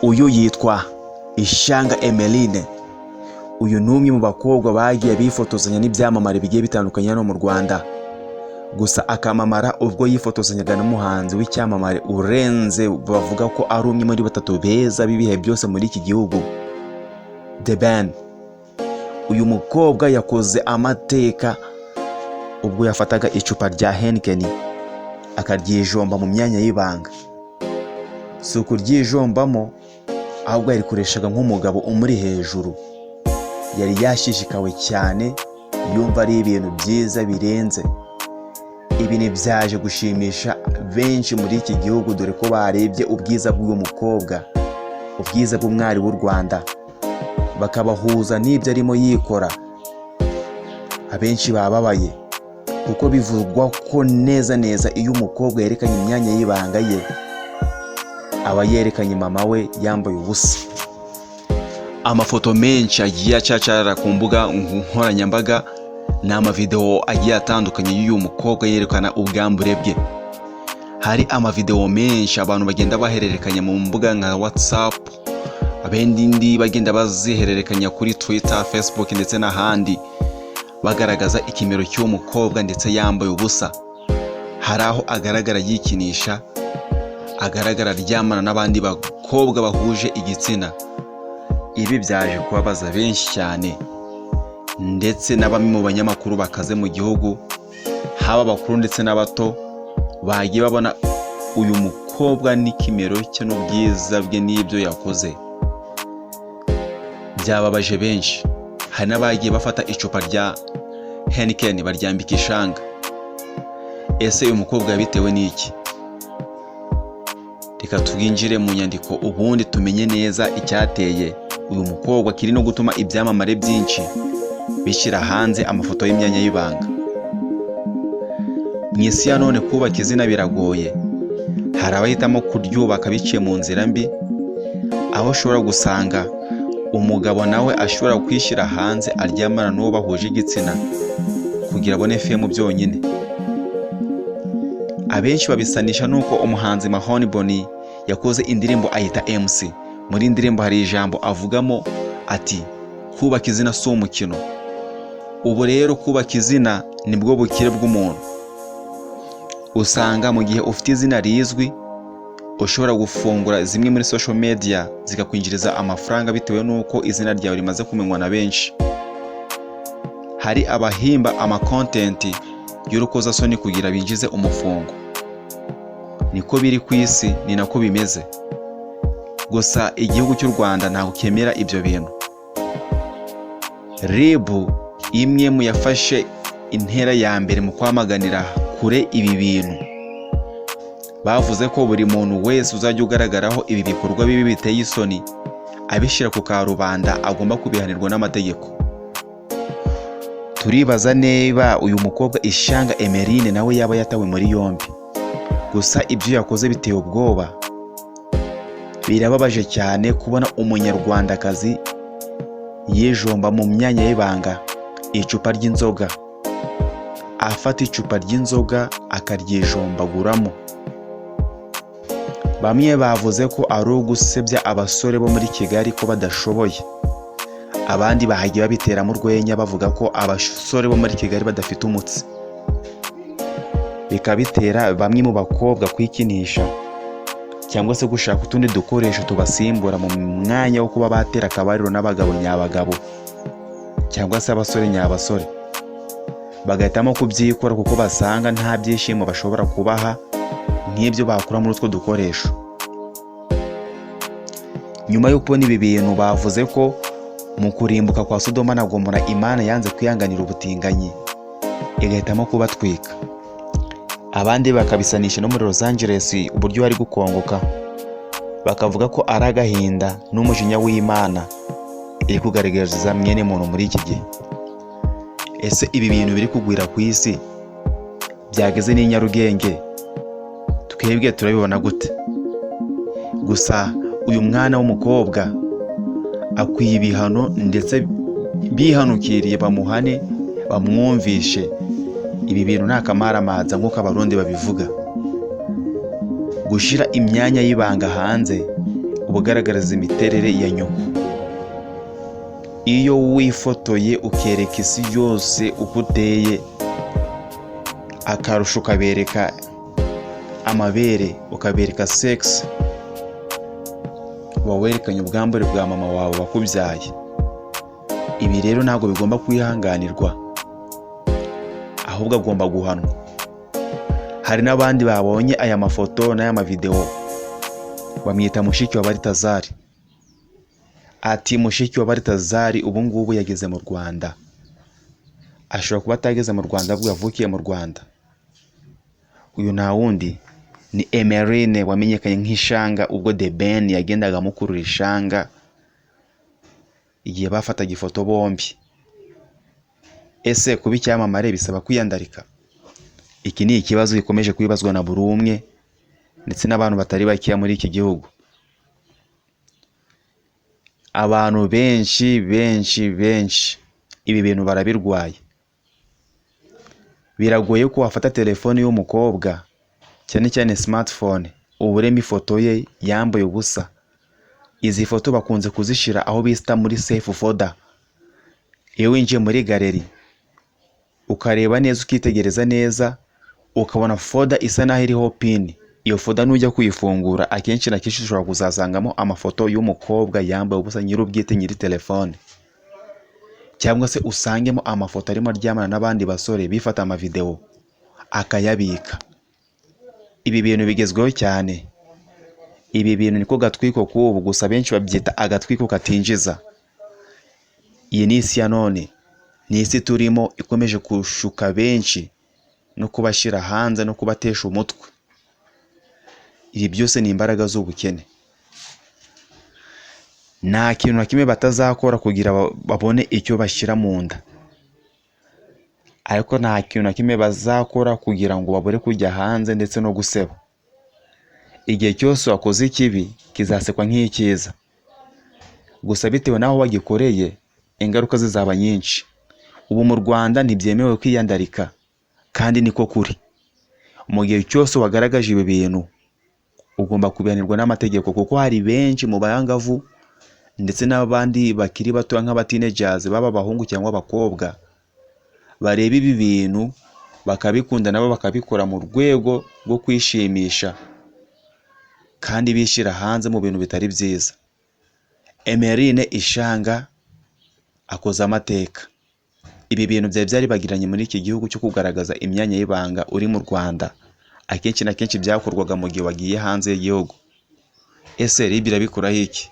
Uyu yitwa Ishanga Emeline. Uyu ni umwe mu bakobwa bagiye bifotozanya n'ibyamamare bigiye bitandukanye hano mu Rwanda, gusa akamamara ubwo yifotozanyaga n'umuhanzi w'icyamamare urenze, bavuga ko ari umwe muri batatu beza b'ibihe byose muri iki gihugu, The Ben. Uyu mukobwa yakoze amateka ubwo yafataga icupa rya Heineken akaryijomba mu myanya y'ibanga. Si ukuryijombamo, ahubwo yarikoreshaga nk'umugabo umuri hejuru. Yari yashishikawe cyane, yumva ari ibintu byiza birenze. Ibi ntibyaje gushimisha benshi muri iki gihugu, dore ko barebye ubwiza bw'uyu mukobwa, ubwiza bw'umwari w'u Rwanda, bakabahuza n'ibyo arimo yikora. Abenshi bababaye kuko bivugwa ko neza neza iyo umukobwa yerekanye imyanya y'ibanga ye, aba yerekanye mama we yambaye ubusa. Amafoto menshi agiye acacara ku mbuga nkoranyambaga ni amavidewo agiye atandukanye y'uyu mukobwa yerekana ubwambure bwe. Hari amavidewo menshi abantu bagenda bahererekanya mu mbuga nka WhatsApp, abandi bagenda bazihererekanya kuri Twitter, Facebook ndetse n'ahandi, bagaragaza ikimero cy'uwo mukobwa ndetse yambaye ubusa. Hari aho agaragara yikinisha, agaragara aryamana n'abandi bakobwa bahuje igitsina. Ibi byaje kubabaza benshi cyane, ndetse na bamwe mu banyamakuru bakaze mu gihugu, haba abakuru ndetse n'abato, bagiye babona uyu mukobwa n'ikimero cye n'ubwiza bwe n'ibyo yakoze, byababaje benshi. Hari n'abagiye bafata icupa rya Heineken baryambika ishanga. Ese uyu mukobwa yabitewe n'iki? Reka twinjire mu nyandiko, ubundi tumenye neza icyateye uyu mukobwa kiri no gutuma ibyamamare byinshi bishyira hanze amafoto y'imyanya y'ibanga. Mu isi ya none kubaka izina biragoye. Hari abahitamo kuryubaka biciye mu nzira mbi, aho ushobora gusanga umugabo nawe ashobora kwishyira hanze aryamana n'uwo bahuje igitsina kugira abone fame byonyine. Abenshi babisanisha n'uko umuhanzi Mahoni Boni yakoze indirimbo ayita MC. Muri indirimbo hari ijambo avugamo ati: "Kubaka izina si umukino." Ubu rero kubaka izina nibwo bukire bw'umuntu. Usanga mu gihe ufite izina rizwi, ushobora gufungura zimwe muri social media zikakwinjiriza amafaranga, bitewe n'uko izina ryawe rimaze kumenywa na benshi. Hari abahimba ama content y'urukozasoni kugira binjize umufungo. Niko biri ku isi, ni nako bimeze. Gusa igihugu cy'u Rwanda ntabwo cyemera ibyo bintu. RIB, imwe mu yafashe intera ya mbere mu kwamaganira kure ibi bintu, bavuze ko buri muntu wese uzajya ugaragaraho ibi bikorwa bibi biteye isoni, abishyira ku karubanda, agomba kubihanirwa n'amategeko. Turibaza niba uyu mukobwa Ishanga Emeline nawe yaba yatawe muri yombi. Gusa ibyo yakoze biteye ubwoba, birababaje cyane kubona Umunyarwandakazi yijomba mu myanya y'ibanga icupa ry'inzoga, afata icupa ry'inzoga akaryijombaguramo. Bamwe bavuze ko ari ugusebya abasore bo muri Kigali ko badashoboye, abandi bahagiye babiteramo urwenya bavuga ko abasore bo muri Kigali badafite umutsi, bikaba bitera bamwe mu bakobwa kwikinisha cyangwa se gushaka utundi dukoresho tubasimbura mu mwanya wo kuba batera akabariro n'abagabo nyabagabo cyangwa se abasore nyabasore, bagahitamo kubyikora kuko basanga nta byishimo bashobora kubaha nk'ibyo bakura muri utwo dukoresho. Nyuma yo kubona ibi bintu, bavuze ko mu kurimbuka kwa Sodoma na Gomora, Imana yanze kwihanganira ubutinganyi igahitamo kubatwika. Abandi bakabisanisha no muri Los Angeles uburyo bari gukongoka, bakavuga ko ari agahinda n'umujinya w'Imana iri kugaragariza mwene muntu muri iki gihe. Ese ibi bintu biri kugwira ku isi, byageze n'i Nyarugenge, twebwe turabibona gute? Gusa uyu mwana w'umukobwa akwiye ibihano, ndetse bihanukiriye bamuhane, bamwumvishe ibi bintu ni akamaramaza nk'uko Abarundi babivuga. Gushyira imyanya y'ibanga hanze Uba ugaragaza imiterere ya nyoko. Iyo wifotoye ukereka isi yose uko uteye, akarusho ukabereka amabere, ukabereka sex, uba werekanye ubwambure bwa mama wawe wakubyaye. Ibi rero ntabwo bigomba kwihanganirwa, ahubwo agomba guhanwa. Hari n'abandi babonye aya mafoto n'aya mavidewo bamwita mushiki wa Baritazari. Ati mushiki wa Baritazari ubu ngubu yageze mu Rwanda. Ashobora kuba atageze mu Rwanda, ahubwo yavukiye mu Rwanda. Uyu nta wundi ni Emeline wamenyekanye nk'Ishanga ubwo The Ben yagendaga amukurura ishanga igihe bafataga ifoto bombi. Ese kuba icyamamare bisaba kwiyandarika? Iki ni ikibazo gikomeje kwibazwa na buri umwe ndetse n'abantu batari bakeya muri iki gihugu. Abantu benshi benshi benshi ibi bintu barabirwaye. Biragoye ko wafata telefone y'umukobwa, cyane cyane smartphone, uburemo ifoto ye yambaye ubusa. Izi foto bakunze kuzishyira aho bita muri safe folder. Iyo winjiye muri gallery ukareba neza, ukitegereza neza, ukabona folder isa naho iriho PIN, iyo folder nujya kuyifungura, akenshi na kenshi ushobora kuzasangamo amafoto y'umukobwa yambaye ubusa, nyir'ubwite, nyiri telefone, cyangwa se usangemo amafoto arimo aryamana n'abandi basore bifata amavidewo akayabika. Ibi bintu bigezweho cyane. Ibi bintu niko gatwiko k'ubu, gusa benshi babyita agatwiko katinjiza. Iyi ni isi ya none, ni isi turimo ikomeje gushuka benshi no kubashyira hanze no kubatesha umutwe. Ibi byose ni imbaraga z'ubukene. Nta kintu na kimwe batazakora kugira babone icyo bashyira mu nda, ariko nta kintu na kimwe bazakora kugira ngo babure kujya hanze ndetse no guseba. Igihe cyose wakoze ikibi kizasekwa nk'icyiza, gusa bitewe n'aho wagikoreye ingaruka zizaba nyinshi. Ubu mu Rwanda ntibyemewe kwiyandarika, kandi niko kuri. Mu gihe cyose wagaragaje ibi bintu ugomba kubihanirwa n'amategeko, kuko hari benshi mu bangavu ndetse n'abandi bakiri bato nk'abateenagers, baba abahungu cyangwa abakobwa, bareba ibi bintu bakabikunda, nabo bakabikora mu rwego rwo kwishimisha kandi bishyira hanze mu bintu bitari byiza. Emeline Ishanga akoze amateka. Ibi bintu byari byaribagiranye muri iki gihugu cyo kugaragaza imyanya y'ibanga uri mu Rwanda. Akenshi na kenshi byakorwaga mu gihe wagiye hanze y'igihugu. Ese RIB irabikoraho iki?